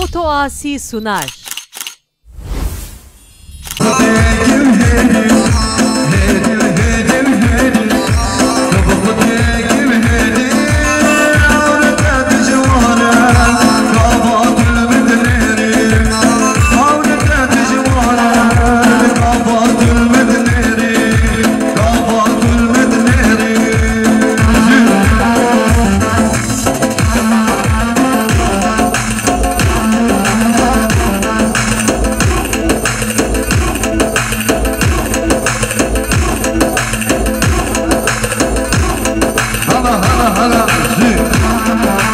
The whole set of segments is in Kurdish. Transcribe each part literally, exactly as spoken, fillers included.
Otoasi Sunar. Hala, hala, hala, zû.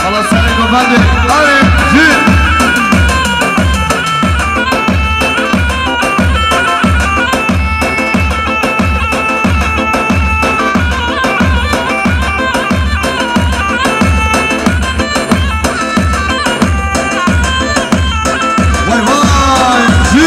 Hala serê ku bende. Dawê jî. Vay vay. Jî.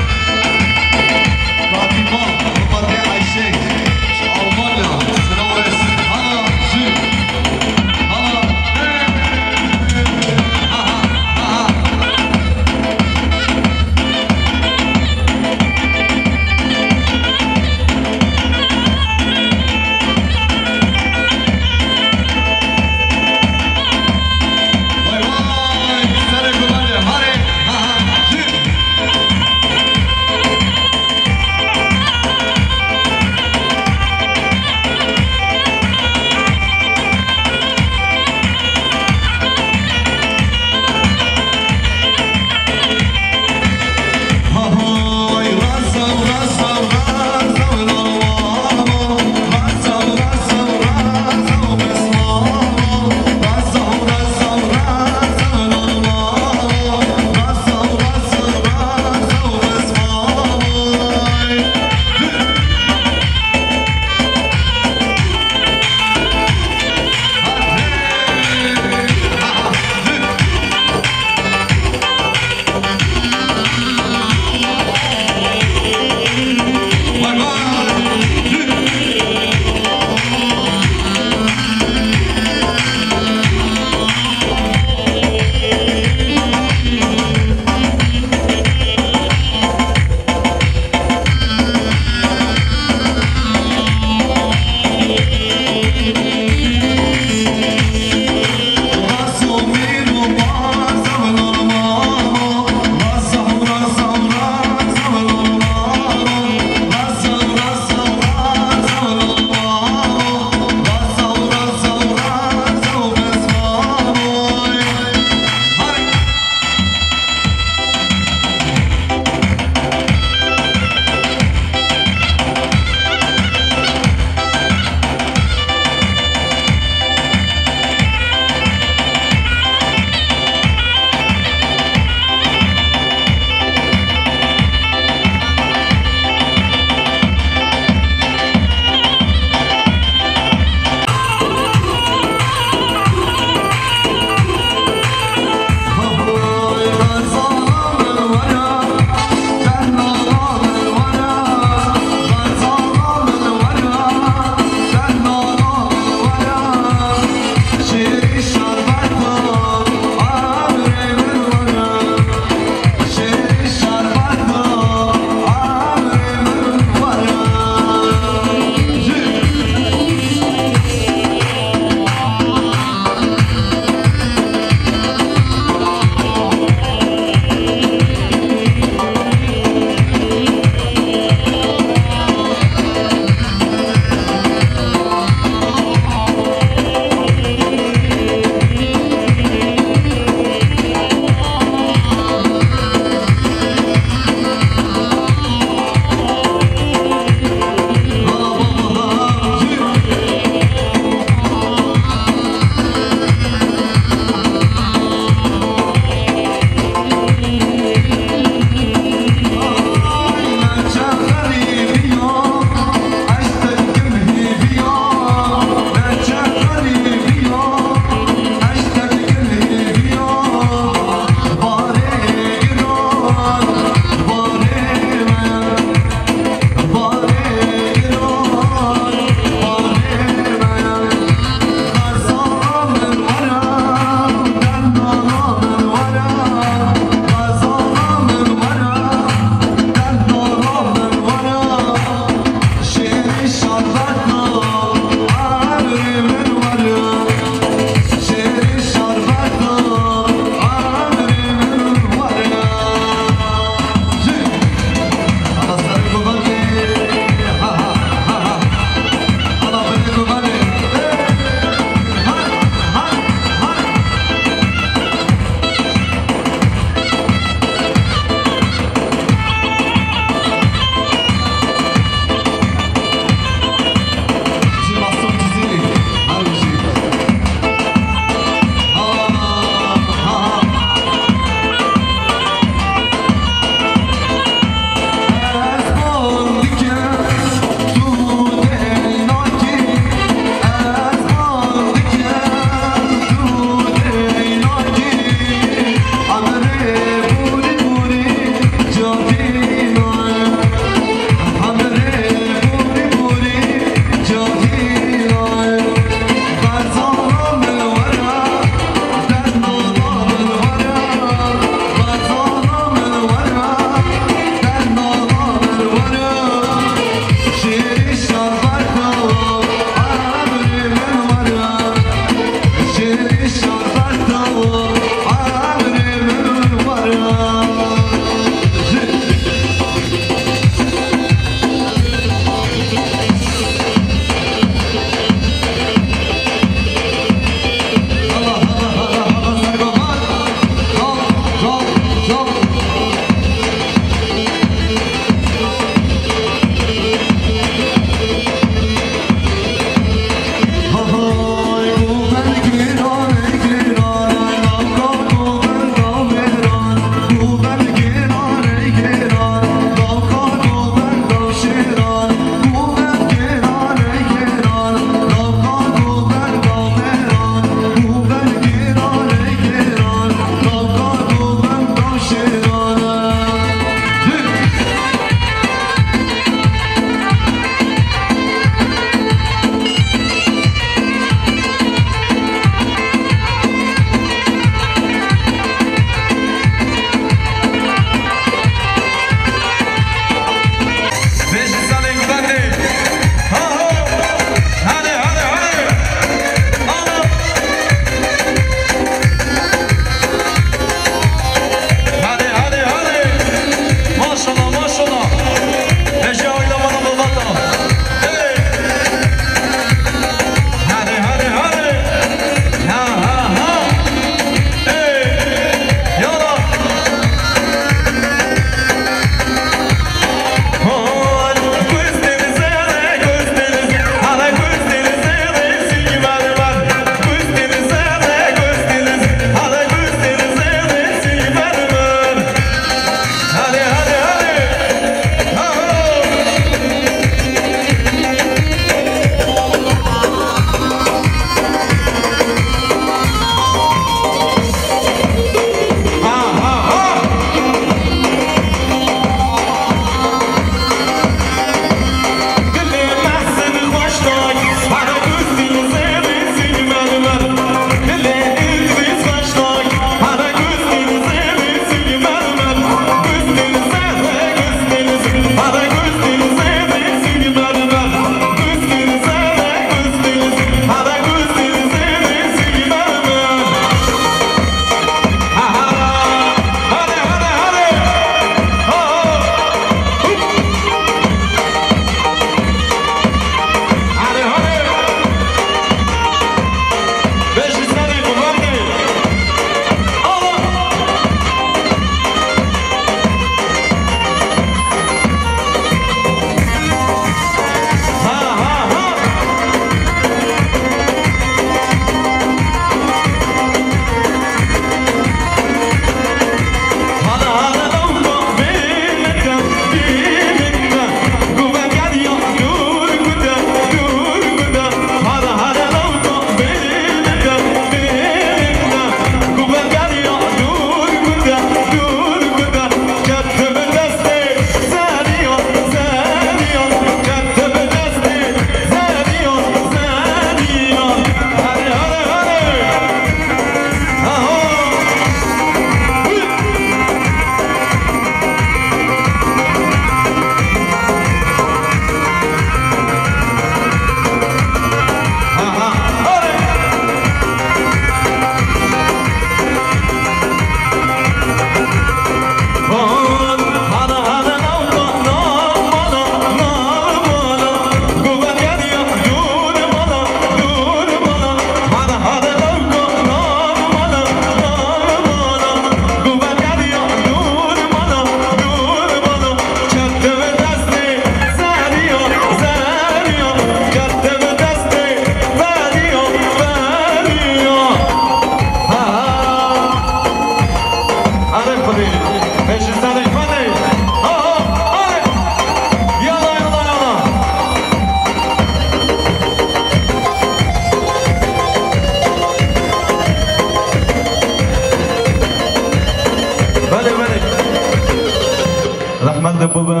Mel de bibe,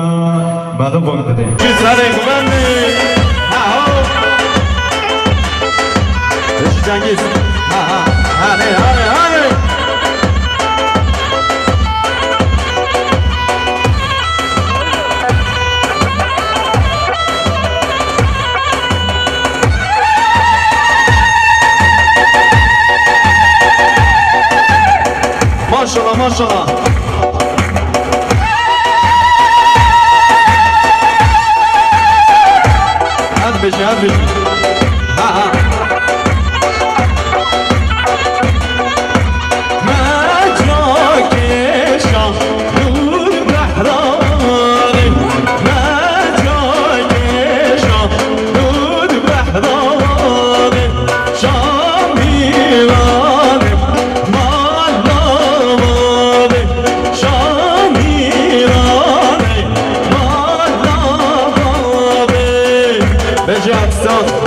mel de bol dide. Çi serê guvenî. Ha, ha. Eşî Cengiz. Ha, ha. Hadi, hadi, hadi. Maşallah, maşallah. Hadi beşe, hadi beşe. Ha, ha. Meca keşa nur behranê, meca keşa nur behranê, şamîranê, mala mavê, şamîranê, mala mavê. Beşe, Aksan.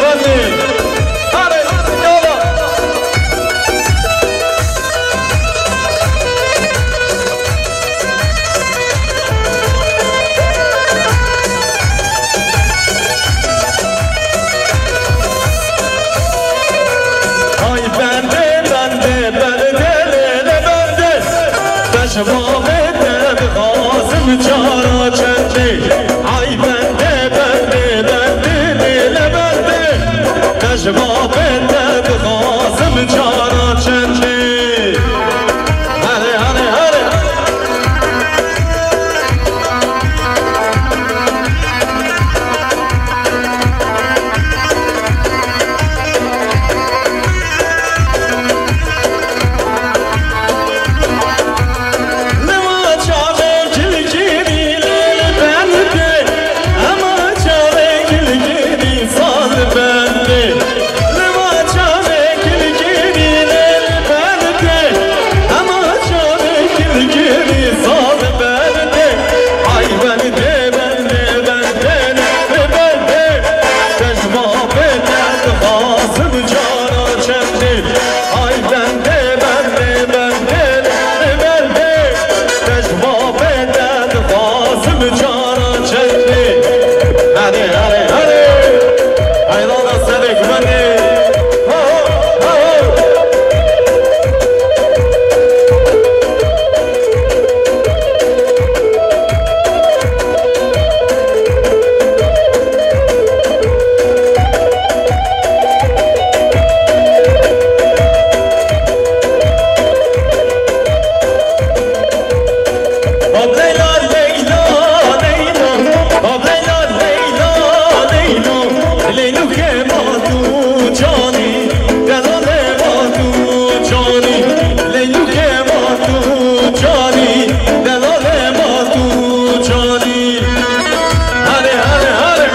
Hadi, yala. Ay bende, bende, bende, lele bende. Beş babete dixwazim cara çendê. Ay bende, bende, bende, lele bende. Beş babete dixwazim cara çendê. Hare, hare, hare. Ay bende, bende, bende, li bende, te ji mafê te dixwazim cara çendê. Ay bende, bende, bende, li bende, te ji mafê te dixwazim cara çendê. Hadi, hadi, hadi. Hayran da sedek bende. Ho, ho, ho, ho. Hop Leyla, Leyla, Leyla. Hop Leyla, Leyla, Leyla. Leylûkê ma tu canî, delalê ma tu canî. Leylûkê ma tu canî, delalê ma tu canî. Hale, hale, hale.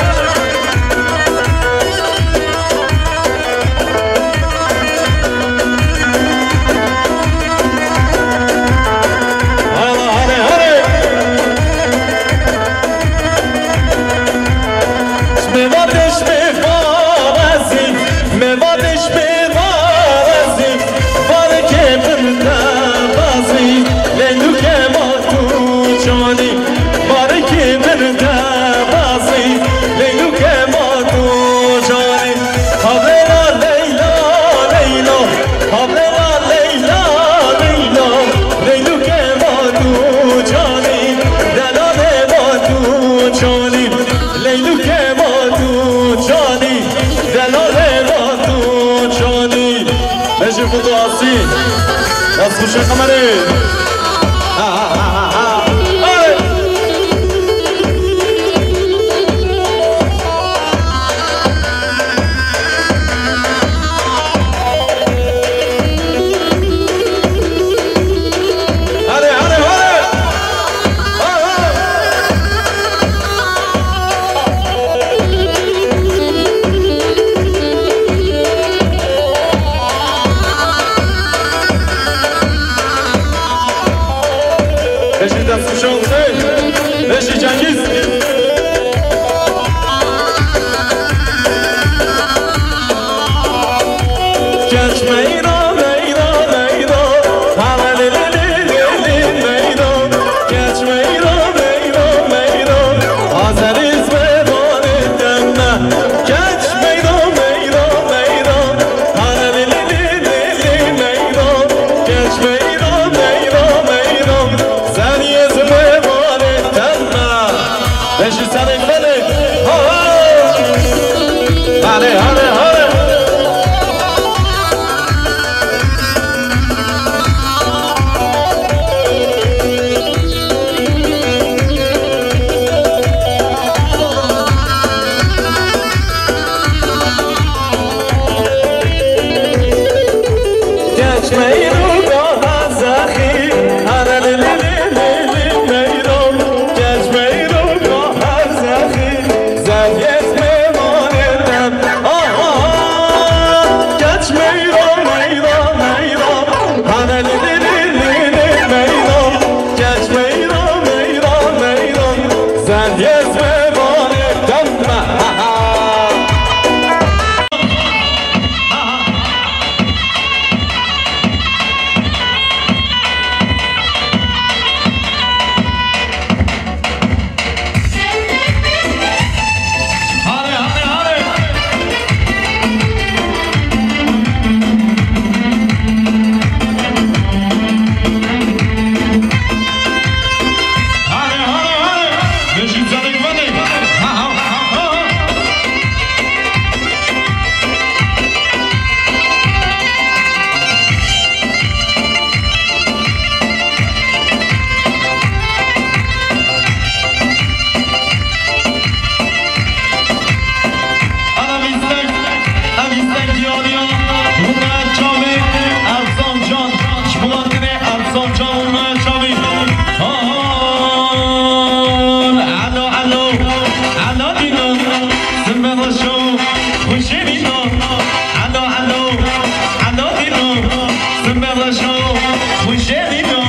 Hale, hale, hale. Şmê vatê, şmê varezî, me vatê, şmê varezî. Barekê min de bazî, leylûkê ma tu canî. Barekê min de bazî, leylûkê ma tu canî. Havlêra Leyla, Leyla, havlêra Leyla, Leyla, leylûkê ma tu canî, delalê ma tu canî, leylûkê ma tu canî, delalê ma tu canî. Bejî Xwedê asî. Destxweşê Qemerê. Ha, ha, ha, ha, ha. Hey! Hadi, hadi, hadi. Beşir Destuşan, Beşir Cengiz. Geç meydan, meydan, meydan. Hale li, li, li, li, li, meydan. Geç meydan, meydan, meydan. Azeriz mevanê te me. Geç meydan, meydan, meydan. Hale li, li, li, li, li, meydan. Geç meydan, meydan, meydan. Zeriyê zilê vanê te me. Beşî serê felê. Ha, ha. Hale, hale, hale. Evî sengiyaniya, hûn me çavê Ersan Can, ji bo hatinê Ersan Can hûn me çavê. Hon, elo, elo, elo dîno, simbê reşo, xweşê dîno, elo, elo, elo dîno, simbê reşo, xweşê dîno.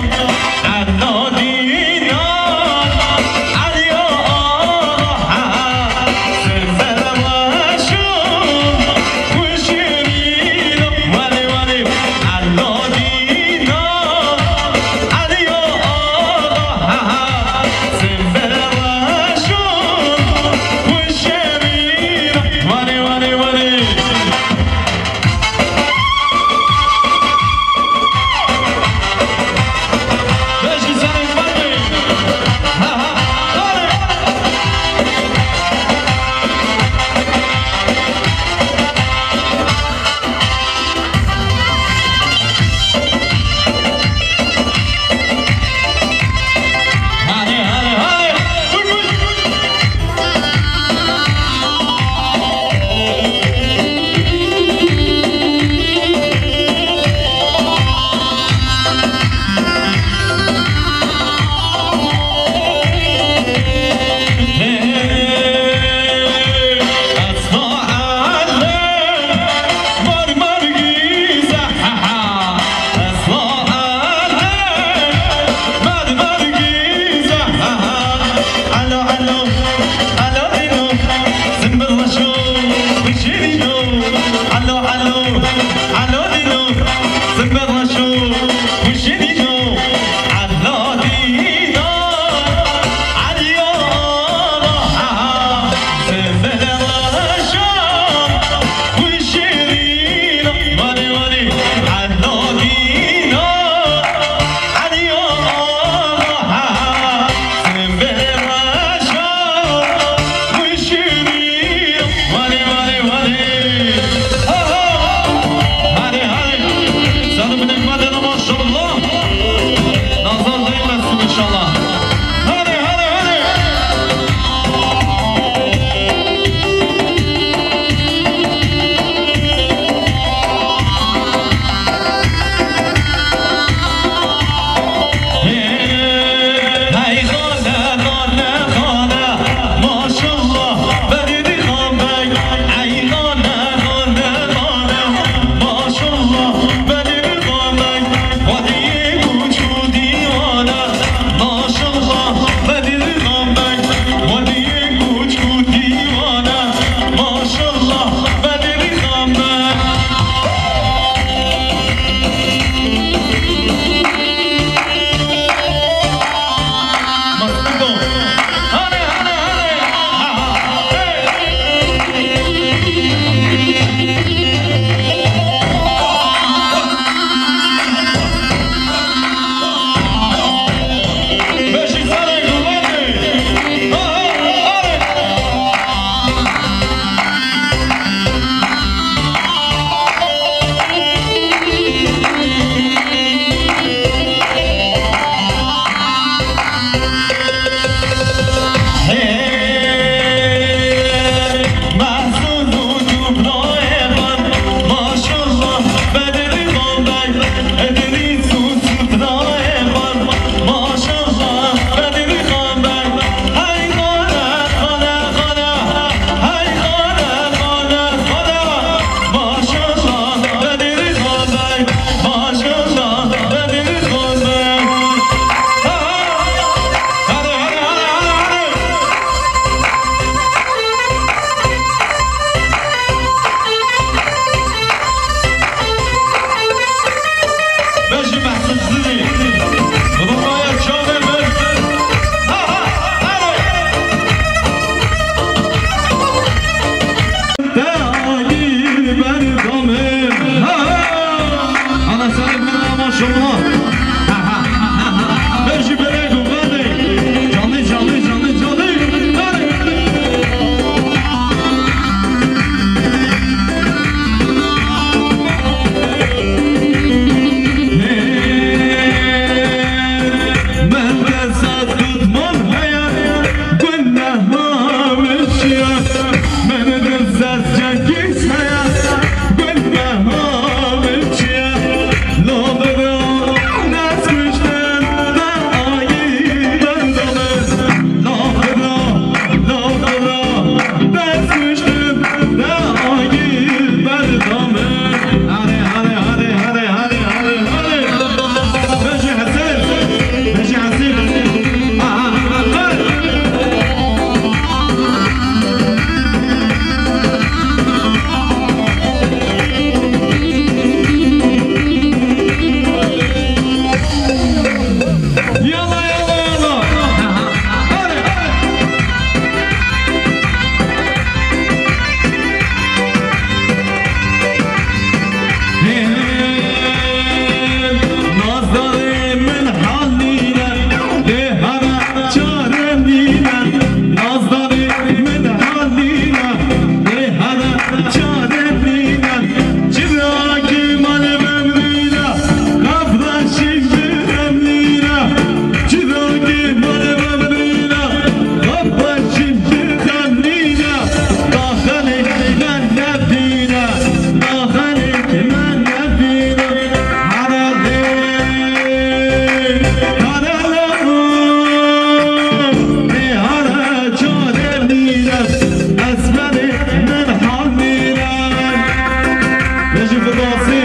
Necî Firdewsî.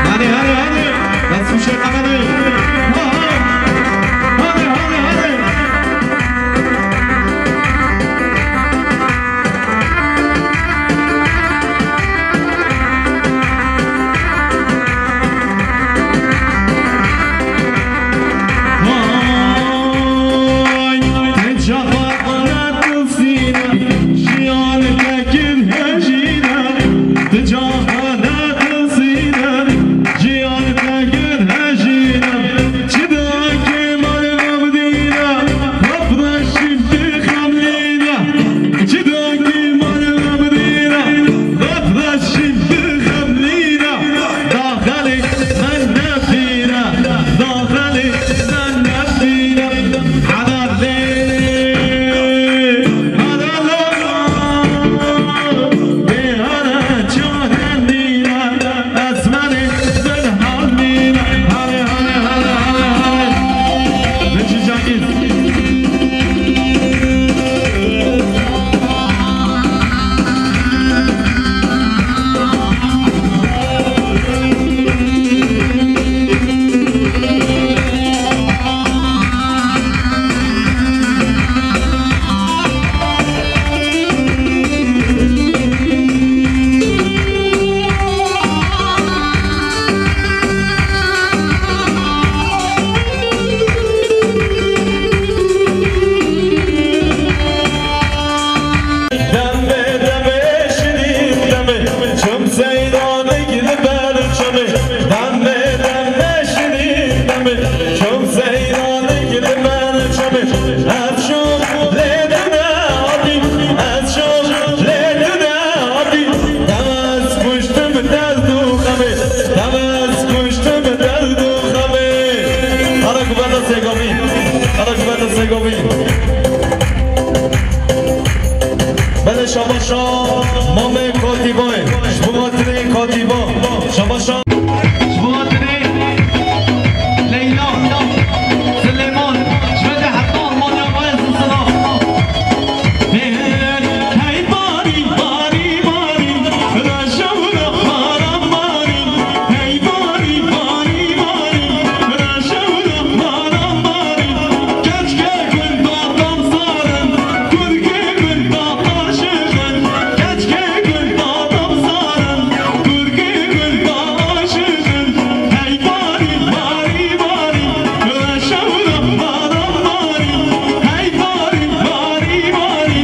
Hadi, hadi, hadi. Bes fişek Emedî. Ha, ha. Hadi, hadi, hadi. Vay, te çaxa qanat sîne, jiyan te kir hejîne, te çaxa qanat sîne, jiyan te kir hejîne, çi dakê mare bidîne, rafreşî bi xemlîne, çi dakê mare bidîne, rafreşî bi xemlîne. Daxelê me nebîre, daxelê me nebîre. Helalê, helala, bêhara çare nîre. Esmerê bin halmîre. Hale, hale, hale, hale, hale. Vecî Cengîz. Demê demê şirîn demê, çim seyranik li ber çemê. Demê demê şirîn demê, çim seyranik li ber çemê. Ez şom lê tu ne hatî, ez şom lê tu ne hatî. Dem ez kuştim derd û xemê, dem ez kuştim derd û xemê. Ara guveta Sêgovî, ara guveta Sêgovî. Belê şabaşa mamê Katîbayê, ji bo xatirê Katîba. Şabaşa. Ji bo xatirê Leyla, Silêman, ji me de heta Almanya ve ez silav. Hey, hey, hey, hey, barî, barî, barî, reşa wira baran barî. Hey, barî, barî, barî, reşa wira baran barî. Keçke gunda damsar in, kurkê gunda aşiq in. Keçke gunda damsar in, kurkê gunda aşiq in. Hey, barî, barî, barî, reşa wira baran barî. Hey, barî, barî, barî,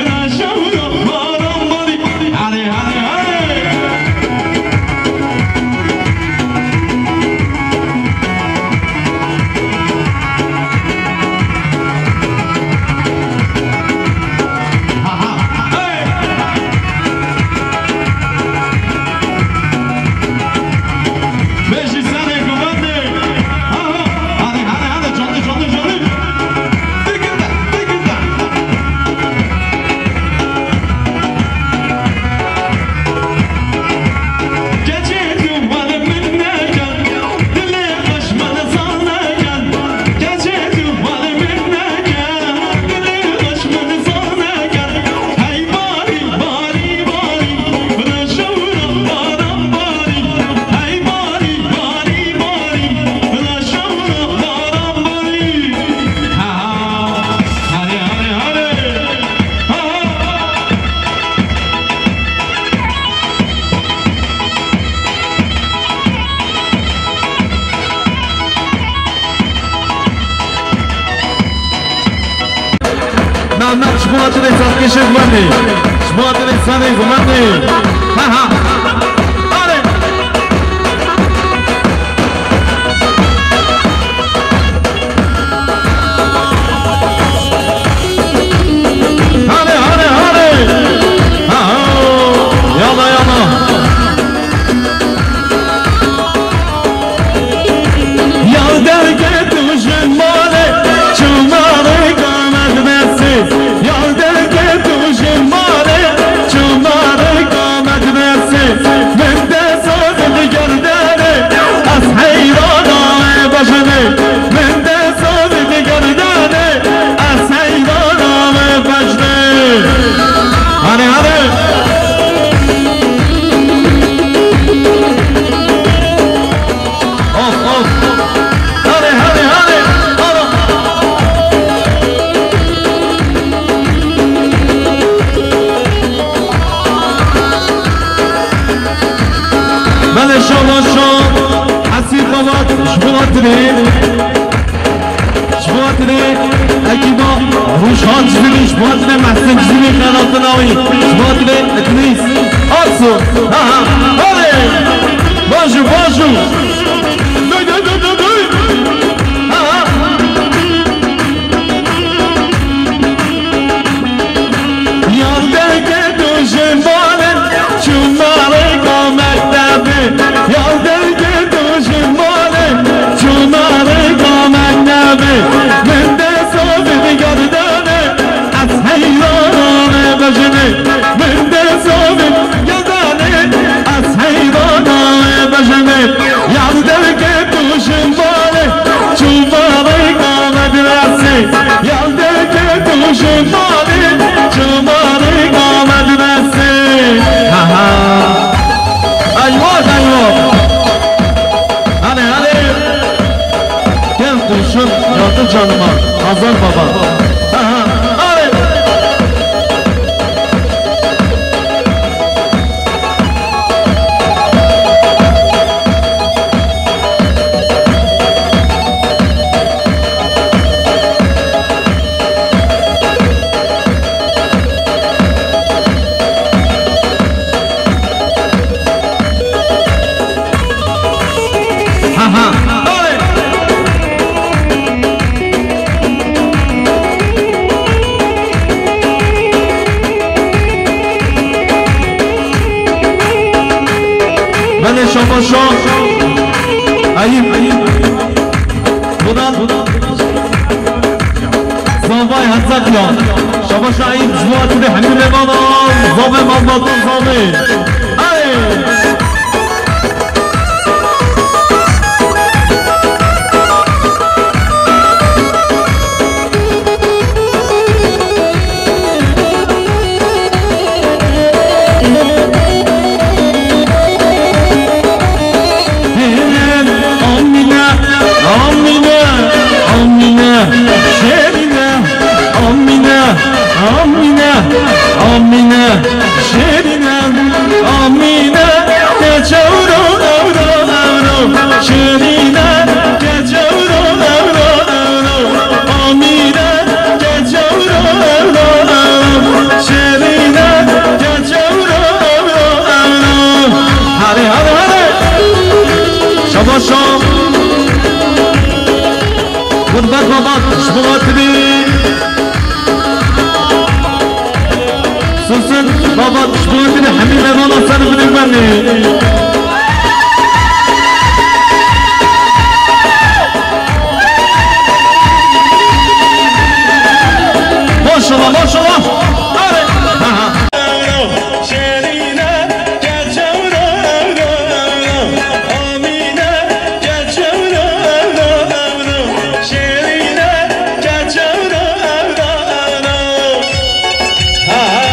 reşa wira baran barî. Hale, hale, hale. Bêjî serê guvetê. Aha. Hadi, hadi, hadi, canlı, canlı, canlı. Dikilde, dikilde. Keçê tu wele min neke, dilê xweş min zan neke. Keçê tu wele min neke, dilê xweş min zan neke. Hey barî, barî, barî, reşa wira baran barî. Hey barî, barî, barî, reşa wira baran barî. Ha, ha. Hadi, hadi, hadi. Ha, ha. Mehmet, ji bo hatirê serkêşê zimanê. Ji bo hatirê serê zimanê. Ha, ha. Hadi. Hadi, hadi, hadi. Ha, ha. Yalla, yalla. Ya derket tu ji malê, çawa rêka me dibese. Ya derket tu ji malê, çawa rêka me Belê şaba şa, Hesî Xebat, ji bo hatinê. Ji bo hatinê, ekîba Rûşhan Cizîrî, ji bo hatinê Mehsin Cizîrî, xelatina wî. Ji bo hatinê, Idrîs Arsu. Ha, ha, belê. Bajo, bajo. Duy, duy, duy, duy, duy. Ha, ha. Yar derket û ji malê çû malê ka mektebê. Yar derket û ji malê çû malê ka mektebê. Min dest avê bi gerdane, ez heyranê bejinê. Min dest avê gerdane, ez heyranê bejinê. Yar derket û ji malê çû malê ka medresê. Yar derket û ji malê, ji malê ka medresê. Ha, ha. Eyvah, eyvah. Hadi, hadi. Gel dursun, yazdı canıma. Hazar Baba. Ha, ha. Hadi. Ha, ha. Oley! Belê şabaşa. Eyüp, Eyüp. Buradan Zavay Hezekya. Şabaşa Eyüp, ji bo hatinê hemî mêvana. Zavê malbatan zavê. Hey! Amine, Amine, Amine, Şerine, Amine, Amine, Amine, Şerine, Amine, te çewro, ewro, ewro, Şerine, te çewro, ewro, ewro, Amine, te çewro, ewro, ewro, Şerine, te çewro, ewro, ewro. Hadi, hadi, hadi. Şabaşa. Gurbet Babat, ji bo hatinê. Susun Babat, ji bo hatinê hemî mêvana ser binê benê. Maşallah, maşallah. Are. Ha, ha. Şerine, geç ewro, ewro, ewro. Amine, geç ewro, ewro, ewro. Şerine, geç ewro, ewro, ewro. Ha, ha.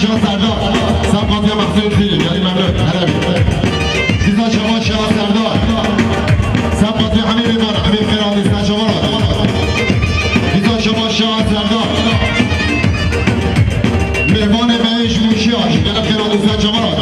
Serdar, Sempatiya Mehsûd Xîlî, gelî memnun, hele bî. Dîsa Şeva Şeva Serdar, Sempatiya Emîr Îman, Emîr Qêrandî, Sempatiya Şeva Radî. Dîsa Şeva Şeva Serdar. Mêvanê me yê ji Mûşiya, ji gelek Qêrandî, Sempatiya Şeva Radî.